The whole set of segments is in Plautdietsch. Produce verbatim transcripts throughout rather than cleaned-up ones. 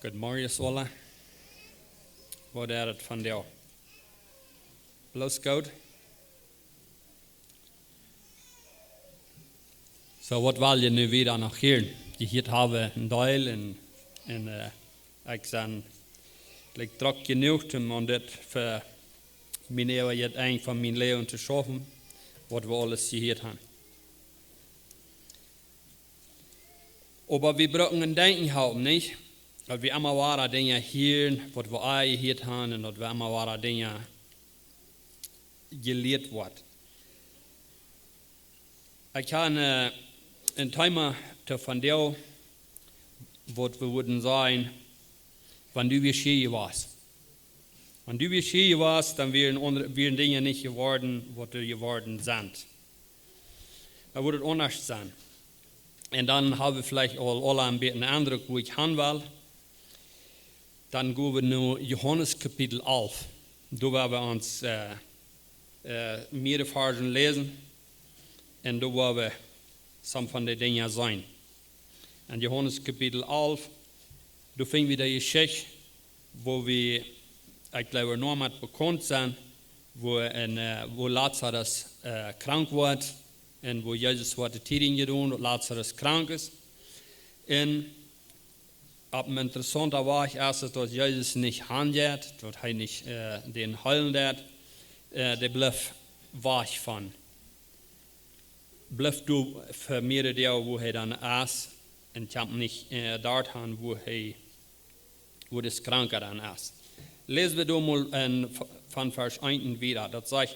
Good morning, Sola. Waut es daut von die? Bloos goot. So, waut well jie nu wieda noch hieren? Jie hia haben een Deel un, un äh, ekj sie jlikj drock jenuach om aun dit fa mien Läwen, jet Enj von mien Läwen to schaufen, waut wie aules jehieet haben. Oba wie brucken een Denkjen haben, nich? Daut wie emma wada Dinja hieren, waut wie aul jehieet haben, un daut wie emma wada Dinja jelieet woaren. Ekj hab äh, een Thema to vondoag, waut wie wudden sajen, wan du wieescht hia wieescht. Wan du wieescht hia wieescht, dan wieren aundre, wieren Dinja nich jeworden, waut doa jeworden sent. Dan wudd et aundasch sennen. Un dan haben wie veleicht aul, aul een bät een Eindruck, wua ekj han well. Dan go wie no Johanes Kapitel alf. Doa woa wie ons äh, äh, mearere Varzen läsen. Un doa woa wie some von de Dinja seenen. En Johanes Kapitel alf, doa finj wie de Jeschicht, wua wie, ekj jleew, noch met bekaunt sent, wua, en, äh, wua Lazarus äh, krank woat un wua Jesus woat de Tiet jedonen, daut Lazarus krank es. Un opp een interessaunta Wajch es et, daut Jesus nich hanjeit, daut hee nich äh, dän heelen deit, äh, dee blift wajch von. Blift doa fa mearere Doag, wua hee dan es, un kjemt nich äh, doahan, wua hee, wua dis Kranka dan es. Läs wie doa mol en, von Varsch eent wieda. Daut sajcht: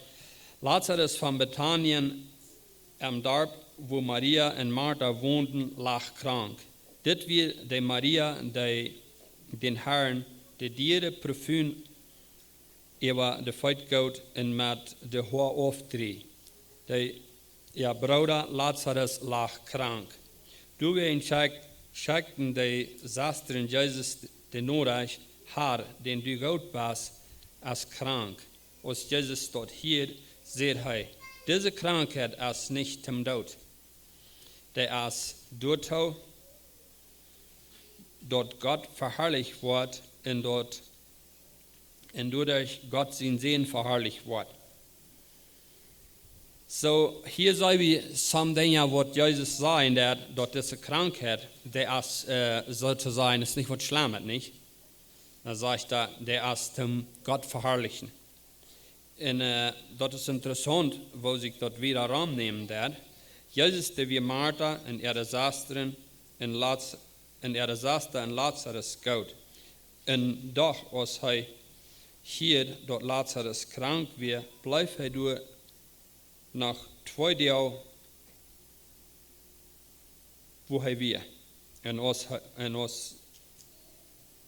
Lazarus von Betanien, em Darp, wua Maria un Marta wonden, lach krank. Dit wia dee Maria, dee dän Harn de diere Parfüm äwa de Feet goot un met de Hoa aufdreid. Dee äa Brooda Lazarus lach krank. Doawäajen schekj-, schekjten de Sestren Jesus de Norecht: Har, dän du goot best, es krank. Aus Jesus daut hieed, säd hee: Dise Krankheit es nich toom Doot. Dee es doatoo, daut Gott veharlicht woat un daut, un doaderch Gott sien Sän veharlicht woat. So, hia seene wie some Dinja, waut Jesus säd, daut, daut dise Krankheit, dee es, äh, soo to sajen, es nich waut Schlemmet, nich? Dan sajcht hee, dee es toom Gott veharlichen. Un äh, daut es interessaunt, woo sikj daut wieda romnämen deit. Jesus, dee wia Marta un äare Sestren un Laz-, un äare Sesta un Lazarus goot. Un doch, aus hee hieed, daut Lazarus krank wia, bleef hee doa noch twee Doag, wua hee wia. Un aus hee, un aus,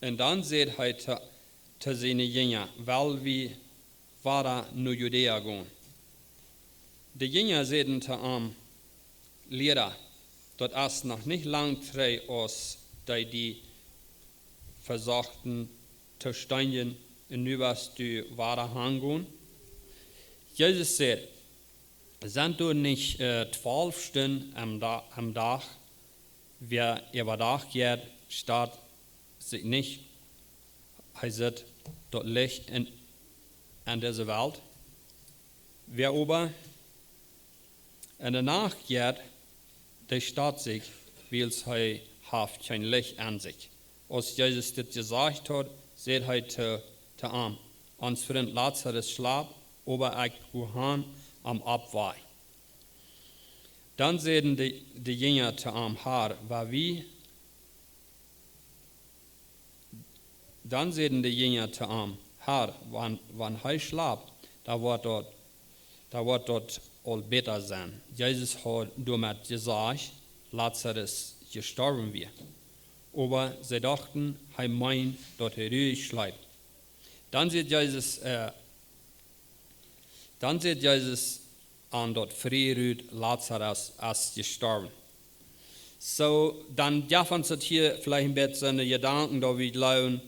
un dan säd hee to, to siene Jinja: Well wie wada no Judäa gonen? De Jinja säden to am: Liera, daut es noch nich lang trigj, aus dee die vesochten to steenjen, un nu west du wada hangonen? Jesus säd: Sent doa nich äh, twalf Stunden aum Da-, aum Dach? Wäa äwadach jeit, steit sikj nich. Hee sitt daut Licht en, en dise Welt. Wäa oba en de Nacht jeit, dee steit sikj, wiels hee haft kjeen Licht en sikj. Aus Jesus dit jesajcht haud, säd hee to, to am: Ons Frint Lazarus schlapt, oba ekj go han am oppwakjen. Dan säden de, de Jinja to am: Har, wan wie, dan säden de Jinja to am: Har, wan, wan hee schlapt, dan woat daut, dan woat daut aul bäta sennen. Jesus haud doamet jesajcht, Lazarus jestorwen wia. Oba see dochten, hee meend, daut hee ruich schleep. Dan säd Jesus, äh, dan säd Jesus an daut Frie rut: Lazarus es jestorwen. So, dan jeft ons daut hia veleicht een bät soone Jedanken, daut wie jleewen,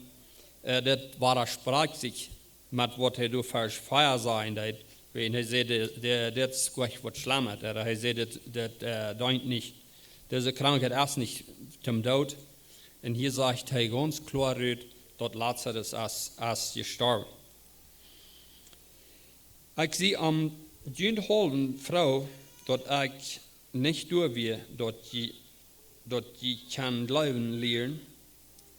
äh, dit wadasprajcht sikj met waut hee doa Varsch vea säd. Wan hee säd, dit, dit, dit es nich waut Schlemmet. Ooda hee säd, dit, dit äh, denkjt nich, dise Krankheit es nich toom Doot. Un hia sajcht hee gaunz kloa rut, daut Lazarus es, es jestorwen. Ekj sie om junt haulwen froo, daut ekj nich doa wia, daut jie, daut jie kjennen jleewen lieren,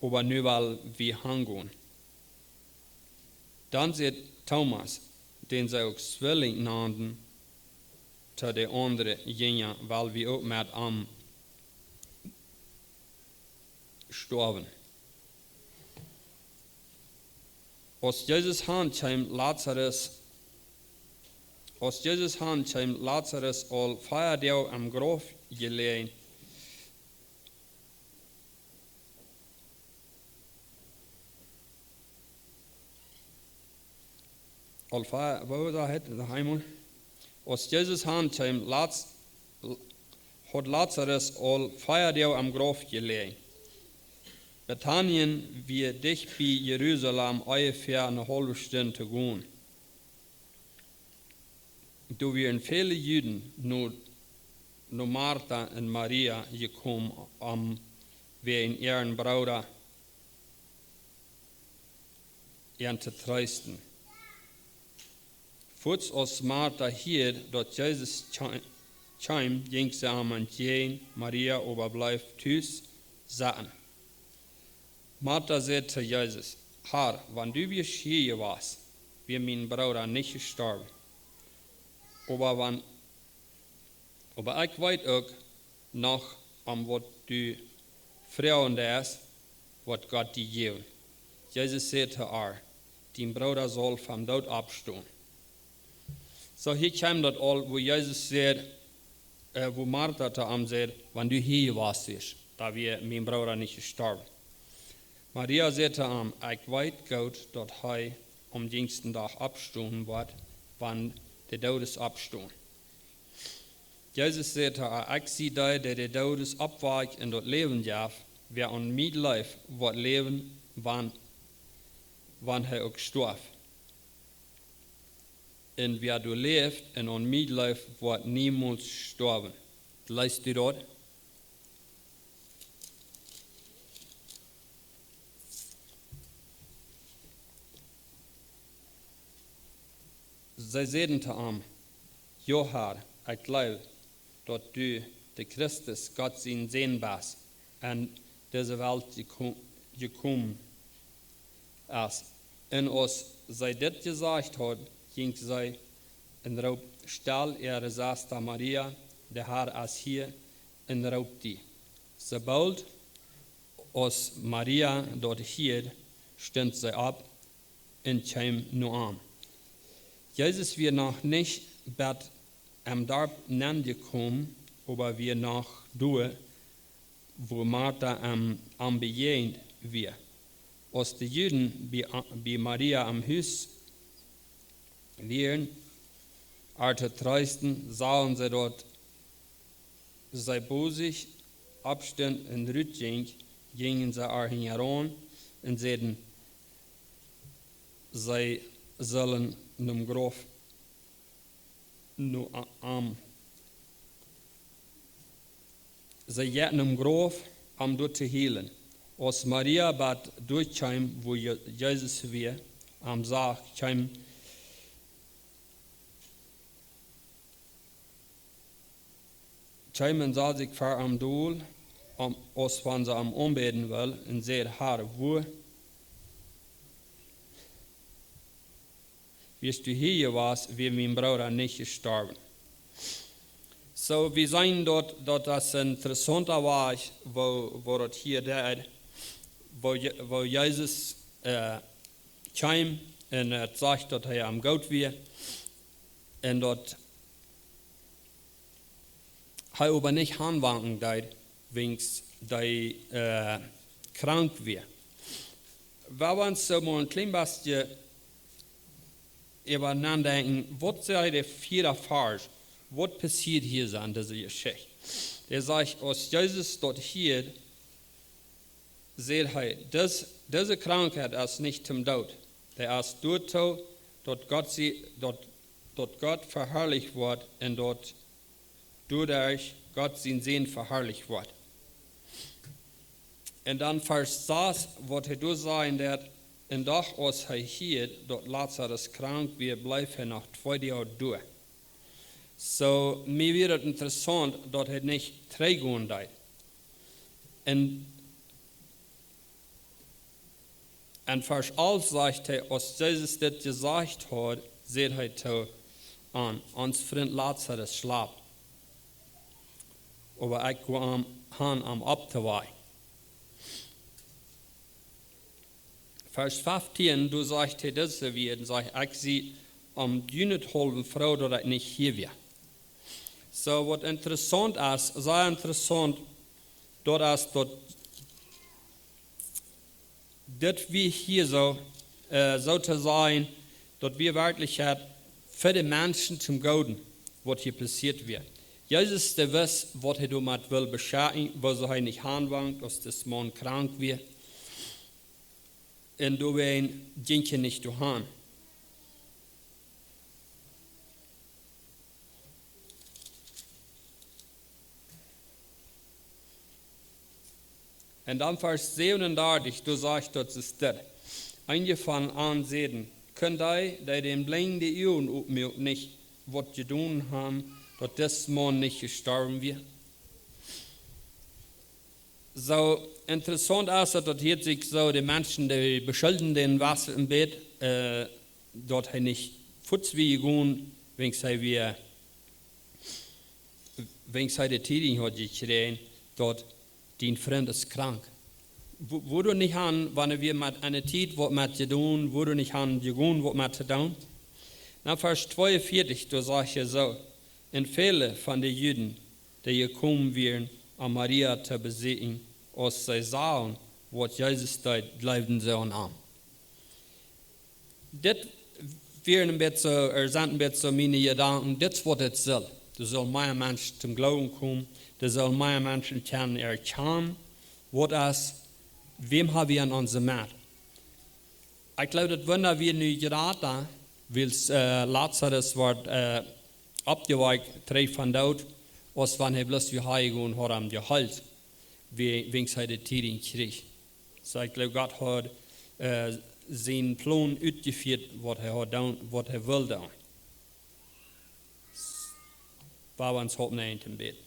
oba nu well wie hangonen. Dan säd Thomas, dän see uk Zwilling nanden, to de aundre Jinja: Well wie uk met am stoawen? Aus Jesus han kjeem, Lazarus, aus Jesus han kjeem, Lazarus aul vea Doag em Grauf jeläajen. Aul vea, woo wia daut noch eemol? Aus Jesus han kjeem, Laz-, haud Lazarus aul vea Doag em Grauf jeläajen. Betanien wia dicht bie Jerusalem, onjefäa eene haulwe Stund to gonen. Doa wieren väle Juden no, no Marta un Maria jekomen, om wäajen äaren Brooda an to treesten. Fuaz aus Marta hieed, daut Jesus kje-, kjeem, jinkj see am entjäajen, Maria oba bleef tus setten. Marta säd to Jesus: Herr, wan du wurscht hia jewast, wia mien Brooda nich jestorwen. Oba wan, oba ekj weet uk noch, om waut du froagen deist, woat Gott die jäwen. Jesus säd to äa: Dien Brooda saul vom Doot oppstonen. Soo, hia kjeem daut aul, wua Jesus säd, äh, wua Marta to am säd: Wan du hia jewast wurscht, dan wia mien Brooda nich jestorwen. Maria säd to am: Ekj weet goot, daut hee aum jinjsten Dach oppstonen woat, wan de Doodes oppstonen. Jesus säd to äa: Ekj sie dee, dee de Doodes oppwakjt un daut Läwen jeft. Wäa aun mie jleeft, woat läwen, wan, wan hee uk stoaft. Un wäa doa läft un aun mie jleeft, woat niemols stoawen. Leest du daut? See säden to am: Jo, Herr, ekj jleew, daut du de Christus, Gott sien Sän best, en dise Welt jeko-, jekomen es. Un aus see dit jesajcht haud, jinkj see un roopt stell äare Sesta Maria: De Herr es hia un roopt die. Soo boolt aus Maria daut hieed, stunt see opp un kjeem no am. Jesus wia noch nich bat em Darp nenjekomen, oba wia noch doa, wua Marta am, am bejäajent wia. Aus de Juden bie, bie Maria em Hus wieren, äa to treesten, sagen see daut see bosich oppstunt un rutjinkj, jinjen see äa hinjaraun un säden, see sullen nom Grauf no a-, am. See jinjen nom Grauf, am doa to hielen. Aus Maria bat doa kjeem, wua Je-, Jesus wia, am sach, kjeem, kjeem un sad sikj ver am dol, am, aus wan see am aunbäden wull, un säd: Herr, wua wurscht du hia jewast, wia mien Brooda nich jestorwen. Soo, wie seenen daut, daut es een interessaunta Wajch, woo, woo daut hia deit, woo Je-, woo Jesus, äh, kjeem un et sajcht, daut hee am goot wia. Un daut hee oba nich hanwanken deed, wiels hee, äh, krank wia. Wie wellen soo mol een kjlien bät äwa nodenkjen, waut säd de vieede Varsch, waut passieet hia soo en dise Jeschicht? Dee sajcht, aus Jesus daut hieed, säd hee: Dis-, dise Krankheit es nich toom Doot. Dee es doatoo, daut Gott sie, daut, daut Gott veharlicht woat un daut doaderch Gott sien Sän veharlicht woat. Un dan Varsch sas, waut hee doa sajen deit: Un doch aus hee hieed, daut Lazarus krank wia, bleef hee noch twee Doag doa. Soo, mie wia daut interessaunt, daut hee nich trigjgonen deed. Un, un Varsch alf sajcht hee: Aus Jesus dit jesajcht haud, säd hee to an: Ons Frint Lazarus schlapt, oba ekj go am, han am opptowakjen. Varsch feftieen, doa sajcht hee dise Wieed, sajcht: Ekj sie om junthaulwen froo, daut ekj nich hia wia. Soo, waut interessaunt es, sea interessaunt, daut es daut, daut wie hia soo, äh, soo to sajen, daut wie werkjlich haud fa de Menschen toom Gooden, waut hia passieet wia. Jesus, dee wist, waut hee doamet wull beschekjen, woo see hee nich aunwangt, aus dis Maun krank wia. Un doawäajen jinkj hee nich doahan. Un dan Varsch säwenundartich, doa sajcht daut es dit: Eenje von an säden: Kunn dee, dee dän Blinjen de Uagen opmuak, nich waut jedonen han, daut dis Maun nich jestorwen wia? Soo interessaunt es daut, daut hieet sikj soo, de Menschen, dee beschulden dän Wasser em Bad, äh, daut hee nich fuaz wia jegonen, wiels hee wia, wiels hee de Tiedinj haud jekjräajen, daut dien Frint es krank. Woo, woo du nich han, wan wie met eene Tiet waut met jedonen, woo du nich han jegonen waut met to doonen. Na, Varsch tweeunvieetich, doa sajcht hee soo: Un väle von de Juden, dee jekomen wieren, om Maria to besieekjen, aus see sagen, waut Jesus deed, jleewden see aun am. Dit wieren een bät soo, ea sent een bät soo miene Jedanken, dit es waut et saul. Doa sullen mea Menschen toom Gloowen komen, doa sullen mea Menschen kjennen erkjanen, waut es, wäm ha wie aun onse Sied. Ekj jleew, daut Wunda wia nu jrata, wiels, äh, Lazarus wort, äh, oppjewakjt, trigj vom Doot, aus wan hee bloos wia jegonen, haud am jeheelt, wie, wiels hee de Tiedinj kjrieech. Soo, ekj jleew, Gott haud, äh, sienen Plon utjefieet, waut hee haud doonen, waut hee wull doonen. Woa wie ons Hoat näajen toom bäden.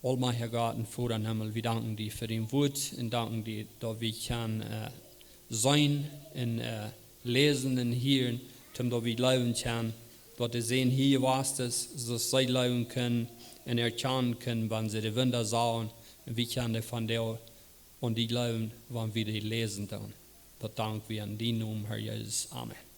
Aulmajchtja Gott un Voda em Himmel, wie danken die fa dien Wuat un danken die, daut wie kjennen, äh, seenen un, äh, läsen un hieren, toom daut wie jleewen kjennen, daut de Sän hia jewast es, soo daut see jleewen kjennen un erkjanen kjennen, wan see de Wunda sagen, un wie kjennen von die aun die jleewen, wan wie dee läsen doonen. Daut dank wie en dienen Nomen, Herr Jesus. Amen.